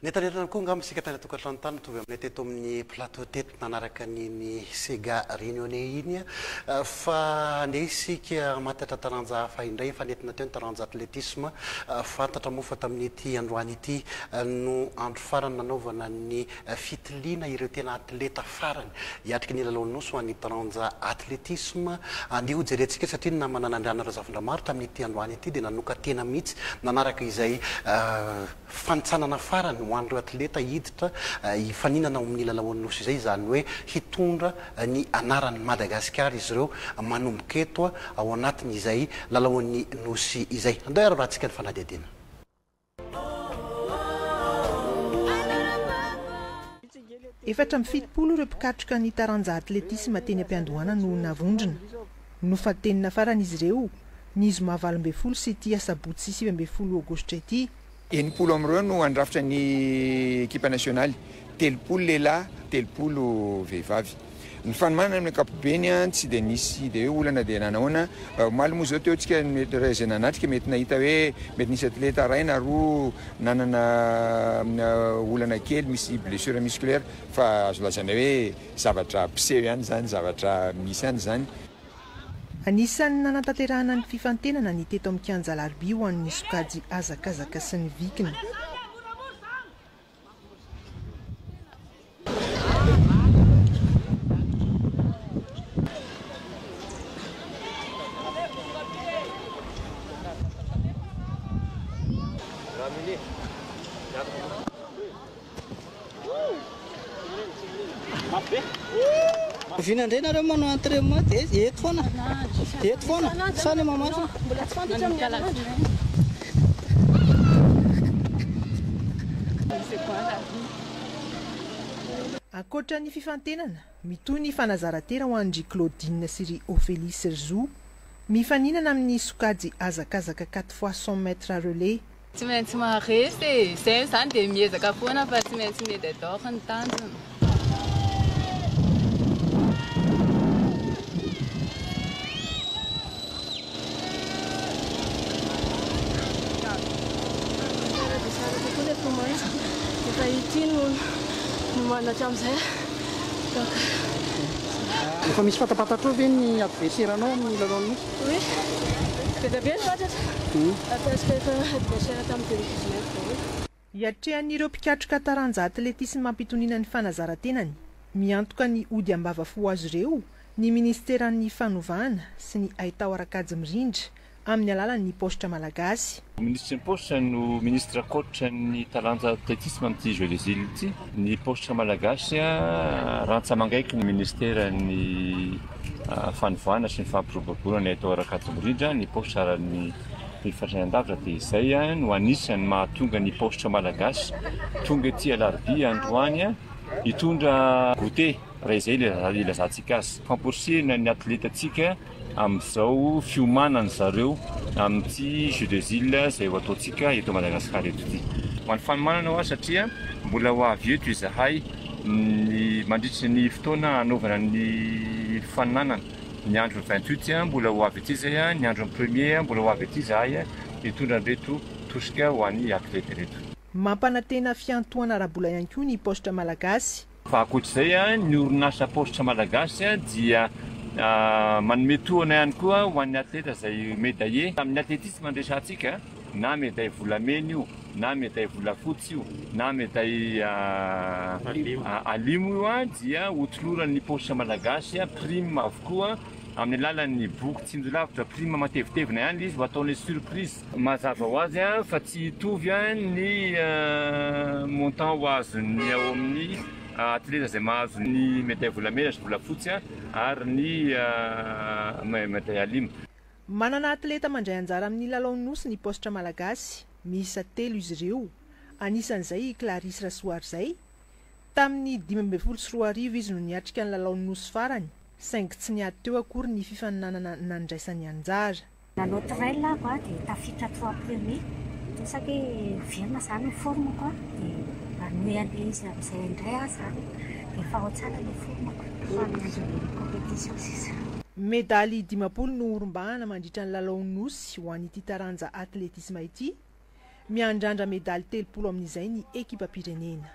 Nentanentana koa angamba isika tany an-tokantrano tany mitovy aminay teto amin'ny plateau teto nanaraka an'iny Sega Réunionnais iny fa andeha isika hamantatra taranja hafa indray. Efa nentina teo ny taranja athlétisme. Fantatra moa fa tamin'ity androany ity no andro farany nanaovana ny fitiliana ireo tena atleta farany hiatrika ny lalaon'ny Nosy ho an'ny taranja athlétisme. Andeha hojerentsika satria ny namana Nandriana Razafindramaro tamin'ity androany ity dia nanokan-tena mihitsy nanaraka izay Fanintsanana farany ho an'ireo atleta hiditra hifaninana ao amin'ny lalaon'ny Nosy izay, izany hoe hitondra ny anaran'i Madagasikara izy ireo manomboka eto ao anatin'izay lalaon'ny Nosy izay. Andao hiarahantsika ny fanadihadiana. 74 ireo mpikatroka ny taranja atletisma teny am-piandohana no navondrona. Nofantenina farany izy ireo ny zoma 18 sy ity asabotsy 19 aogositra ity. 60 amin'ireo no handrafitra ny ekipa nasionaly, 30 lehilahy, 30 vehivavy. Ny fanomanana amin'ny ankapobeny tsy dia nisy dia hoe olana dia nanahoana. Omaly moa izao teo tsika ireo izay nanatrika mety nahita hoe mety nisy atleta iray na roa nanana olana kely, misy blessure musculaire fa azo lazaina hoe zavatra mpiseho ihany izany, zavatra misy ihany izany. Anisan'ny nanatanterahana ny fifantenana ny teto amin'ny kianja Alarobia ho an'ny sokajy hazakazaka sy ny vikina. Oviana indray nareo manao entrainement dia eto foana? Eto foana? Sa any Mahamasina? Mbola tsy fantatra amin'ny herinandro. Ankoatra ny fifantenana, mitohy ny fanazaran-tena ho an-dry Claudine sy ry Ophélie sy ry Zo. Mifaninana amin'ny sokajy hazakazaka quatre fois 100 mètres relais. Tsy maintsy maharesy e! Zay zany dia miezaka foana fa tsy maintsy médaille d'or ny tanjona. Tsara dia tsara kokoa ilay tomany. Efa ity no nomanina hatramin'izay donc. Efa misy fantapantatrao ve ny adversaire-nao amin'ny lalaon'ny Nosy? Oui, be dia be ny fantatra. Presque efa adversaire tamin'ny 2019 daholo. Hiatrehan'ireo mpikatroka taranja atletisma ampitoniana ny fanazaran-tenany. Miantoka ny ody am-bava fo azy ireo ny minisiteran'ny Fanovana sy ny haitao ara-kajy mirindra amin'ny alalan'ny paositra malagasy. Minisitry ny paositra no ministre coach ny taranja athlétisme amin'ity Jeux des Îles ity. Ny paositra malagasy rantsa-mangaiky ny ministeran'ny fanovana sy ny fampiroboroboana ny haitao ara-kajy mirindra, ny paositra ary ny fifandraisan-davitra dia izay no anisan'ny mahatonga ny paositra malagasy tonga ety Alarobia androany hitondra goûter raha izay ilazantsika azy. Famporisihina ny atletantsika amin'izao fiomanan zareo amin'ity Jeux des Îles izay ho ataontsika eto Madagasikara eto ity. Ho an'ny fanomanana hoa satria mbola ho avy eto izahay ny mandritry ny fotoana hanaovana ny fifaninanana, ny andron'ny 28 mbola ho avy aty izay, ny andron'ny premier mbola ho avy aty izahay hitondra an'ireto tosika ho an'ny atleta ireto. Mampanantena fiantohana ara-bola ihany koa ny paositra malagasy. Fa ankoatr'izay, ny orinasa paositra malagasy dia manome tohana ihany koa ho an'ny atleta izay médaillé. Amin'ny athlétisme no resahantsika, na médaille volamena io, na médaille volafotsy io, na médaille alimo io dia hotoloran'ny paositra malagasy prime avokoa amin'ny alalan'ny boky tsinjo lavitra, prime matevitevina ihany ilay izy ho ataonay surprise. Mazava ho azy fa tsy hitovy ny montant ho azon'ny ao amin'ny atleta izay mahazo ny medaille volamena sy volafotsy ary ny medaille alimo. Manana atleta mandray anjara amin'ny lalaon'ny Nosy ny paositra malagasy, miisa telo izy ireo, anisan'izay i Clarisse Rasoarizay. Tamin'ny 2015 izy no niatrika ny lalaon'ny Nosy farany, saingy tsy niady teo akory ny fifaninanana nandraisany anjara. Nanao trail aho a dia tafiditra trois premier, dia saika hoe miverina izany ny forme-ko a, dia hanohy an'ilay izy amin'izay indray aho izany, dia efa ao tsara ilay forme-ko fa miandry ny compétition sisa. Medaly 50 no horombahana mandritra ny lalaon'ny Nosy ho an'ity taranja atletisma ity. Miandrandra medaly 30 amin'izay ny ekipam-pirenena.